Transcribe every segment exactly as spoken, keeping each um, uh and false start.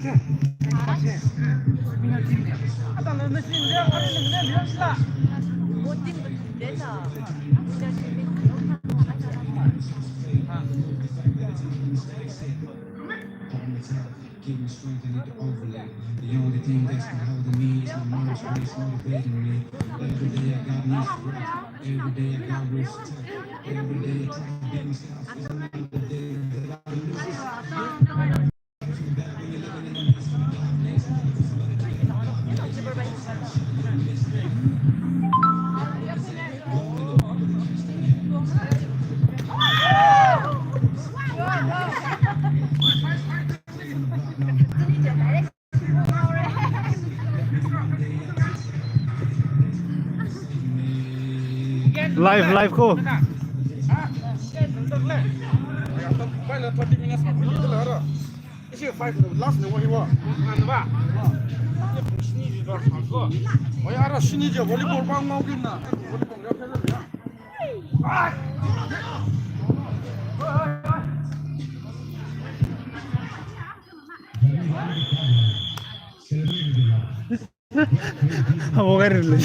Keep me strength, I need to overlay. The only thing that's been holding me is my nerves, and it's motivating me. Every day I got new strength. Every day I got real strength. Every day I try to beat myself. It's another day that I lose. Live, live ko. Ishi five last ne wa hiwa. Ngan ba. Shini ji dor ko. Oi, ara shini ji volleyball bang mau din na. Volleyball ya phe ya. Amo garle.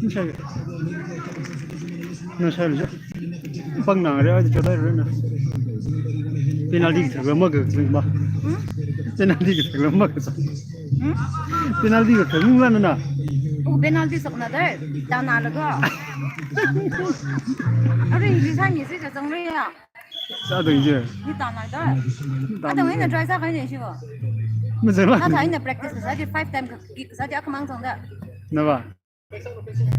Nashai. Nashai. Pang nang re, aja chadai re na. Penalty thakra ma ka, ma. Penalty thakra ma ka. Penalty thakra ma na. Oh, penalty sakna dai. Tana laga. Are, hi sani si chachang re ya. Sa dong je. Hi tana dai. Tana. Adang ina try sākahai ne shi ko. Mazang la. Tana ina practice kasā ji five time ka, kasā ji akhamang chang da. Na ba.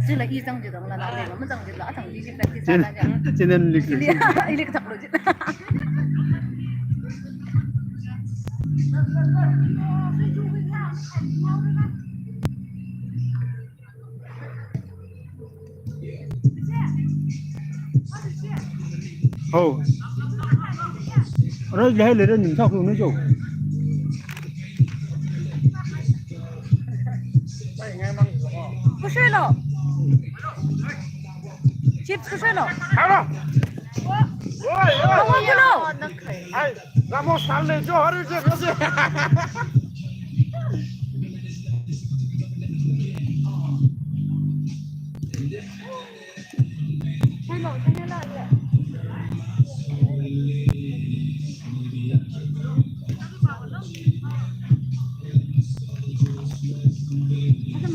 Chila i zang jidang la, na le, mazang jila, athang i ji practice sāda ja. Chinen lik. Ili, ili kathak lo ji. Ho. Ara, le, le, le, nim sa ku ne jo. Kashoilo. Chips kashoilo. Hello. Oi, oi. Awang kulo. Ai, Ramos sal le jo, hari je, kasi.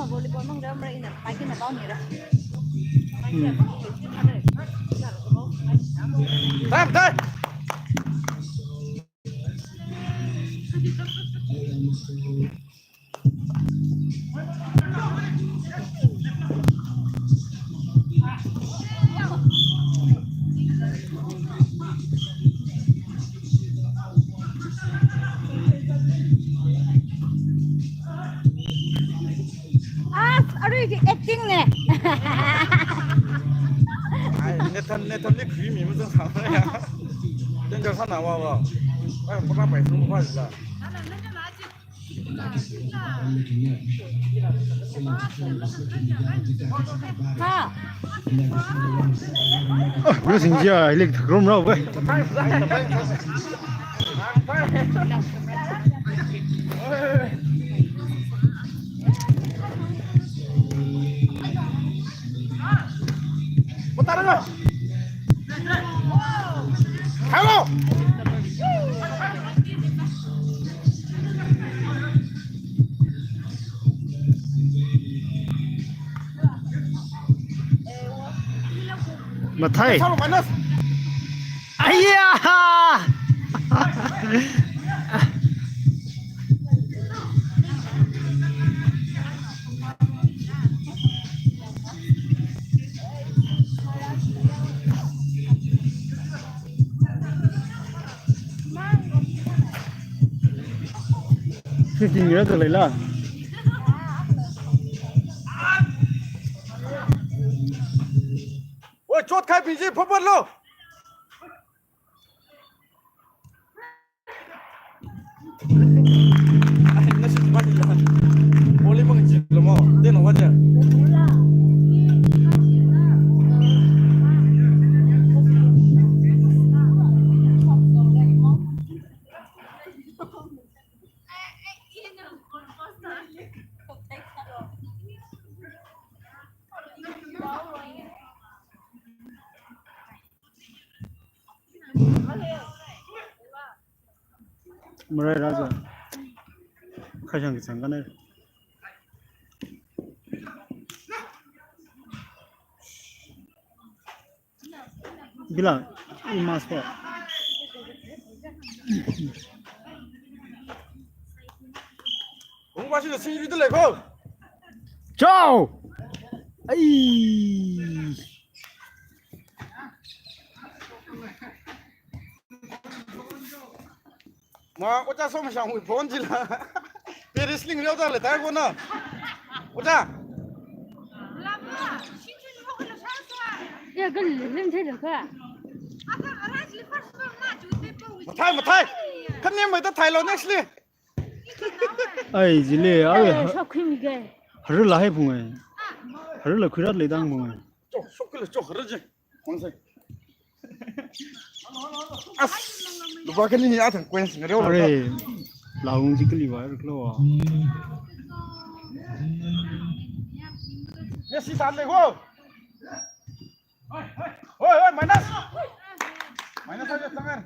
Volleyball mang ram ra ina, pagi na ball ni ra. Time, time. As, aruiwui acting ne. Ai, Nathan, Nathan li khuimi mazang sāna ya. Danger sāna wa wa. Ai, pura pai sung pa la. Ha. Ah, lu sing jia, hilik room rau bai. Hello. Mathai. Ayah! Fifteen years old la. Oi, chot khai biji, phapat lo. Ai, nashi bani la. Oli mang ji lo mo. Deno waja. Marai raja. Kashang kisang kanai. Bila, i mas pa. Kung ba shi da sing yu da le ko. Chao. Ai. Ma, oja Somshangwui phone jila. Paris ling reo da le tai ko na. Oja. Ya, gal ling thei le ka. Mathai, mathai. Kan ne mai da thai lo next li. Ai, jile, ai. Eh, shok khui mi gai. Haru la hai phung ai. Haru la khuirat le dang phung ai. Chok, shok kila chok, haru je. As, lupa kali ni atang kuen sing reo. Are, laung ji kali wa, ruk lo wa. Ya, si san le go. Oi, oi, minus. Minus aja tangan.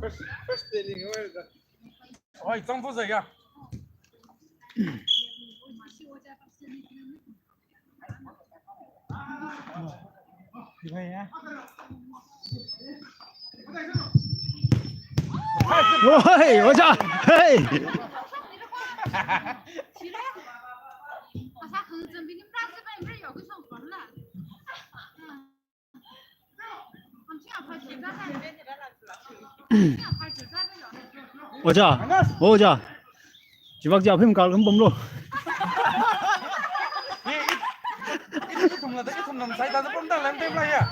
First, first training, oi, zangpo zaya. Oi, oja. Hey. Oja, oja. Chibak ja phim kal kham pamlo. Ithum la da, ithum nam sai da pam da lem tem la ya.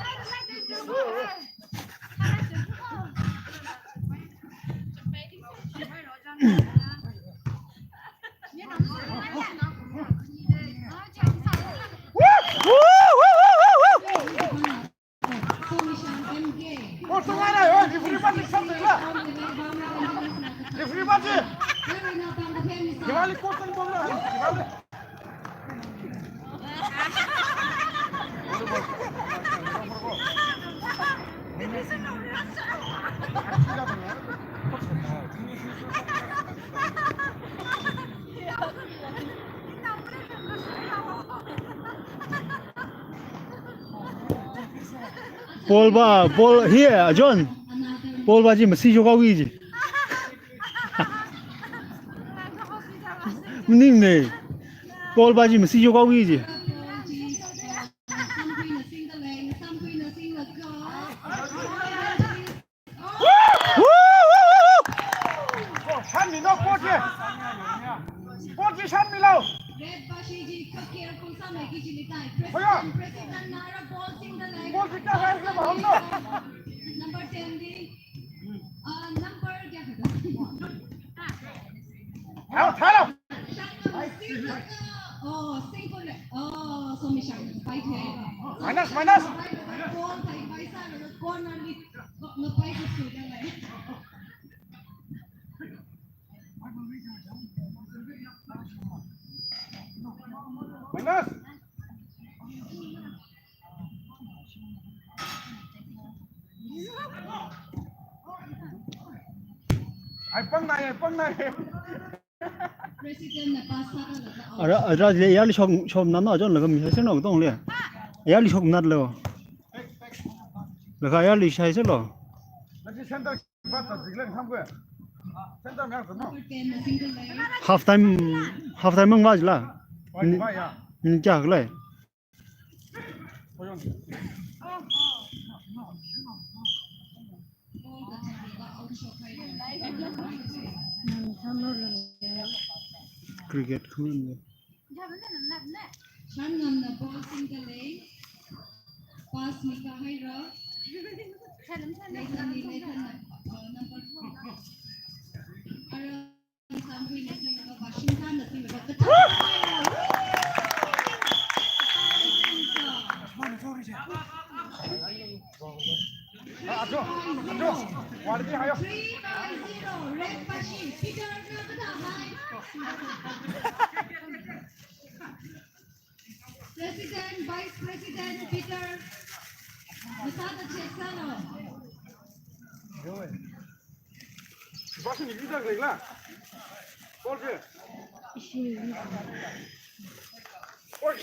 Oh, sungana, oh, referee party something la. Referee party. Diwali question bomla. Diwali. Ball ba, ball here, John. Ball ba chi masi jokawi chi. Maningne. Ball ba chi masi jokawi chi. Shanmi no, ball chi. Ball chi shanmi lo. Red ba shi ji, kha careful sāmei ki ji li tai. Hoya. President, President nara ball singda lei. Ball chi ta hai le ba hong no. Number ten di. Uh, number kya hai? Thalo, thalo. Oh, single. Oh, so mi shang pai the. Minus, minus. Ball thai pai sālo, corner li. Ngapai sāda lei. Minus. Ai, pangnai, ai, pangnai. President na pass sāda lei. Ara, ara, le, yali shok, shok nam na, John, laga mi, hai se no, tong le. Yali shok nat lo. Laga yali shai se lo. Lagi center. Half time, half time mang vaj la. Ni, ni kya kle? Cricket khuan. Shan ngamna ball singda lei. Pass mi kahaira. Nathan ni, Nathan na, uh, number four. Ara, Samhui na singda, Vashington na singda, Ajo, ajo, quality higher. Three by zero, Red Bashi, Peter Nabada high. President, Vice President, Peter, masāda check sālo. Bashi ni leader lei la. Ball chi. Ball chi.